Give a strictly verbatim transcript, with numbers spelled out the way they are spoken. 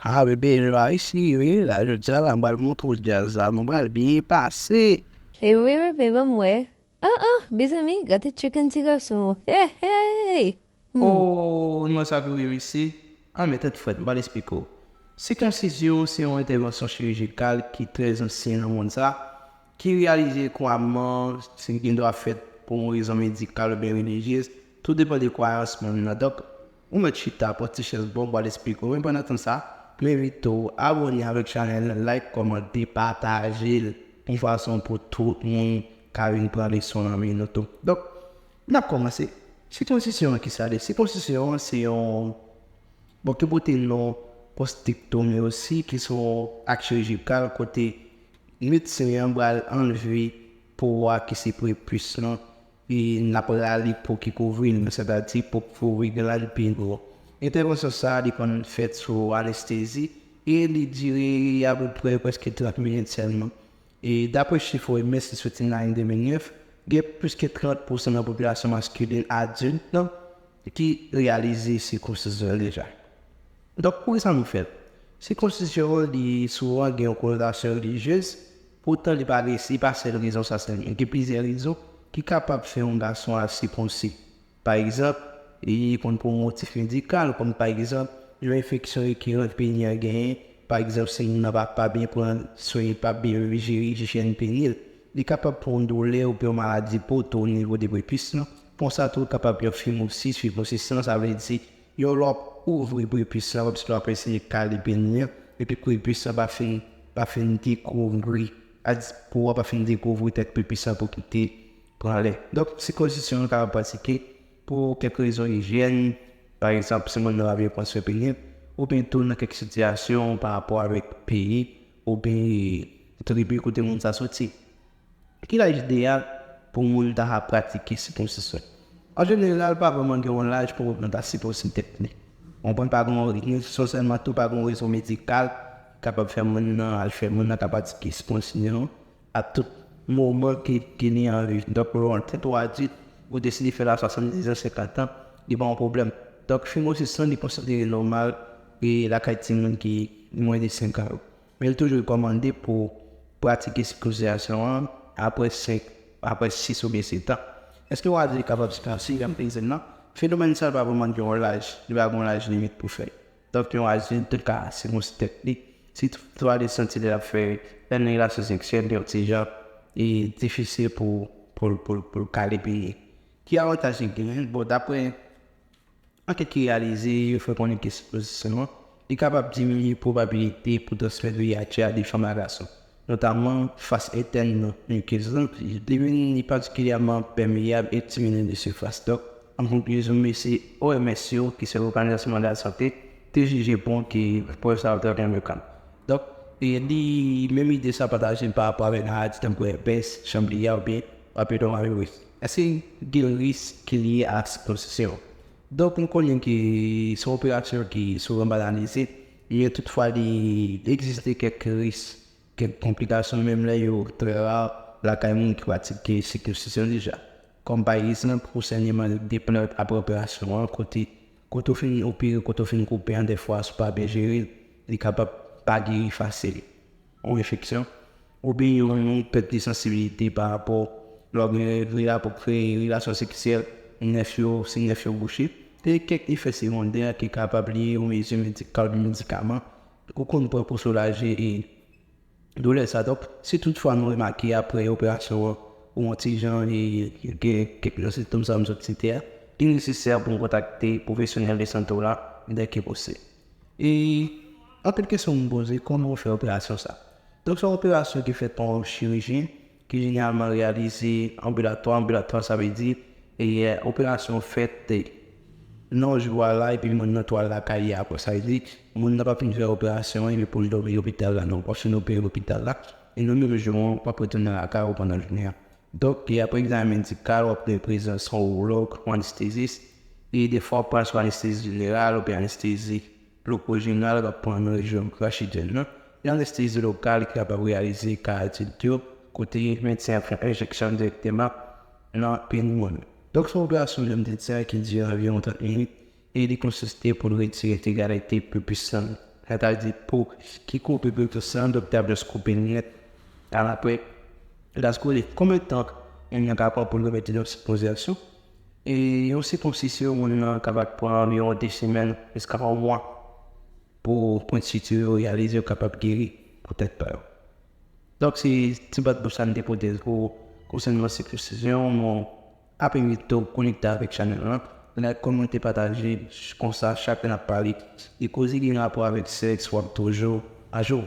Ah, bebe, nou pa isi, wi. La, jodi a, la, m pral montre w djaz la. Nou pral byen pase. E wi, bebe, ban m wè. Ah, ah, mezanmi, gade chicken ti gason. Hey, hey! Oh, nou sa pou wi, isi. Ah, men tèt frèt, m pral esplike w. Sikonsizyon se yon entèvansyon chirijikal ki trè ansyen nan mond sa, ki reyalize kwaman, se gen dwa fèt pou yon rezon medikal oubyen relijyez, tou depann de kwayans moun nan. Donk, ou mèt chita, pran ti chèz ba w, m pral esplike w. Men pandan tan sa, m envite w abòne avèk chanèl lan, like, kòmante, pataje l, yon fason pou tout moun ka vin pran leson nan men nou tou. Donk, n ap kòmanse. Sikonsizyon an, kisa l ye? Sikonsizyon an se yon, bon, ki pote non proktèktomi osi, ki se yon ak chirijikal kote medsen an pral anlve powa ki se prepis lan, e n ap rale po ki kouvri l, sètadi po ki kouvri glann peni an. Entèvansyon sa a, li konn fèt sou anestezi e li dire apeprè prèske trant minit sèlman. E dapre chif O M S ki soti nan ane de mil nèf, gen plis ke trant pousan nan popilasyon maskilin adilt lan ki reyalize sikonsizyon an deja. Donk, poukisa nou fè l? Sikonsizyon an, li souvan gen yon konotasyon relijyez, poutan li pa resi, li pa sèl rezon sa sèlman. Gen plizyè rezon ki kapab fè yon gason al sikonsi. Pa egzanp, li konn pou yon motif medikal, kòm pa egzanp, yon enfeksyon rekiran peni an genyen, pa egzanp, si moun nan pa, pa byen pran swen, pa byen jere ijyèn peni l, li kapab pou yon doulè oubyen yon maladi po tou o nivo de prepis lan. Konsa tou, li kapab yon fimosis, fimosis lan, sa vle di, yon lè w ap ouvri prepis lan, w ap, w ap eseye kale peni an, epi prepis lan pa fin, pa fin dekouvri, po a pa fin dekouvri tèt prepis lan pou kite pran lè. Donk, sikonsizyon an kapab pratike pou kèk rezon ijyèn, pa egzanp, si moun nan pa byen pran swen peni l, oubyen tou nan kèk sitiyasyon pa rapò avèk peyi oubyen tribi kote moun sa soti. Ki laj ideyal pou moun ta ka pratike sikonsizyon? An jeneral, pa vrèman gen yon laj pou moun nan ta sikonsi tèt li. Ou konprann, pa gen yon, se sèlman tou pa gen yon rezon medikal ki kapab fè moun nan al fè moun nan ta pratike sikonsizyon a tout moman ke, ke li anvi. Donk, lè w an tèt ou adilt, ou deside fè l a swasanndiz an, senkant an, li pa yon pwoblèm. Donk, fimosis lan, li konsidere nòmal e lakay timoun ki mwens de senk an yo. Men li toujou rekòmande pou pratike sikonsizyon an apre senk, apre sis oubyen sèt an. Èske w adilt kapab sikonsi? Jan m te di l lan, fenomèn sa a pa vrèman gen yon laj, li pa gen yon laj limit pou fè l. Donk, yon adilt ka sikonsi tèt li si toutfwa li santi li ap fè, lè l nan relasyon seksyèl, li yon ti jan e difisil pou, pou, pou, pou l kale peni. Ki avantaj li genyen? Bon, dapre ankèt ki reyalize, yo fè konnen ke sikonsizyon an, li kapab diminye pwobabilite pou transmèt V I H a de fanm a gason, notamman fas entèn nan mikez lan, li vin li patikilyèman pèmeyab e diminye de sifas. Donk, an konklizyon, mesye O M S yo, ki se Òganizasyon Mondyal Sante, te jije bon ke prèv sa yo te vrèman lokal. Donk, e li, menm ide sa pataje pa rapò avèk maladi tankou èpès, chanbliya oubyen papilomaviris. Èske gen risk ki lye a sikonsizyon? Donk, nou konnen ke se yon operasyon ki souvan banalize, men toutfwa li egziste kèk risk, kèk konplikasyon, menm lè yo trè ra, lakay moun ki pratike sikonsizyon deja. Kòm pa egzanp, yon sènyeman de plant apre operasyon an, kote, kote w fin opere, kote w fin koupe an, dèfwa, si w pa byen jere l, li kapab pa geri fasil. Yon enfeksyon, oubyen yon, yon pèt de sansibilite pa rapò lè w gen rela-, pou kreye relasyon seksyèl, nèf yo, si nèf yo bouche, e kèk efè segondè ki kapab lye yon mezi medikal oubyen medikaman ou konn pran pou soulaje e doulè sa. Donk, si toutfwa nou remake apre operasyon an, ou yon ti jan e gen kèk nan sentòm sa m sot site a, li nesesè pou w kontakte pwofesyonèl de sante w la dè ke posib. E anpil kesyon moun poze, kòman w fè operasyon sa? Donk, se yon operasyon ki fèt pa yon chirijyen ki jeneralman reyalize anbilatwa. Anbilatwa, sa vle di, e, operasyon fèt, e, nan jou a la, epi moun nan tou al lakay li apre. Sa vle di, moun nan pa fin fè operasyon an, epi pou l dòmi lopital la, non. W ap fin opere lopital la, e nan menm jou an, w ap retounen lakay ou pandan jounen an. Donk, e apre egzamen medikal, w ap gen prezans yon iwològ, yon anestezis, e defwa w pral sou anestezi jeneral oubyen anestezi lokojeneral k ap pran nan rejyon rachidyèn nan, e anestezi lokal ki kapab reyalize ka adilt yo, kote medsen an fè enjeksyon dirèkteman nan peni moun. Donk, se yon operasyon, jan m te di a, ki dire anviwon trant minit, e li konsiste pou l retire entegralite prepis lan, Sa ta di po ki koupe pou tout sa, doktè ap just koupe l nèt. Apre, l ap konnen konbyen tan moun nan ka pran pou l remete yon sipozasyon. E yon sikonsiyon, moun nan kapab pran anviwon de semèn jiska yon mwa pou pwent siti yo reyalize yo kapab geri pou tèt pa yo. Donk, se ti bat bouch sa m te pote pou konsènan sikonsiyon, nou ap envite w konekte avèk chanèl lan. Like, kòmante, pataje, konsa chak lè n ap pale de koze ki gen rapò avèk sèks, w ap toujou ajou.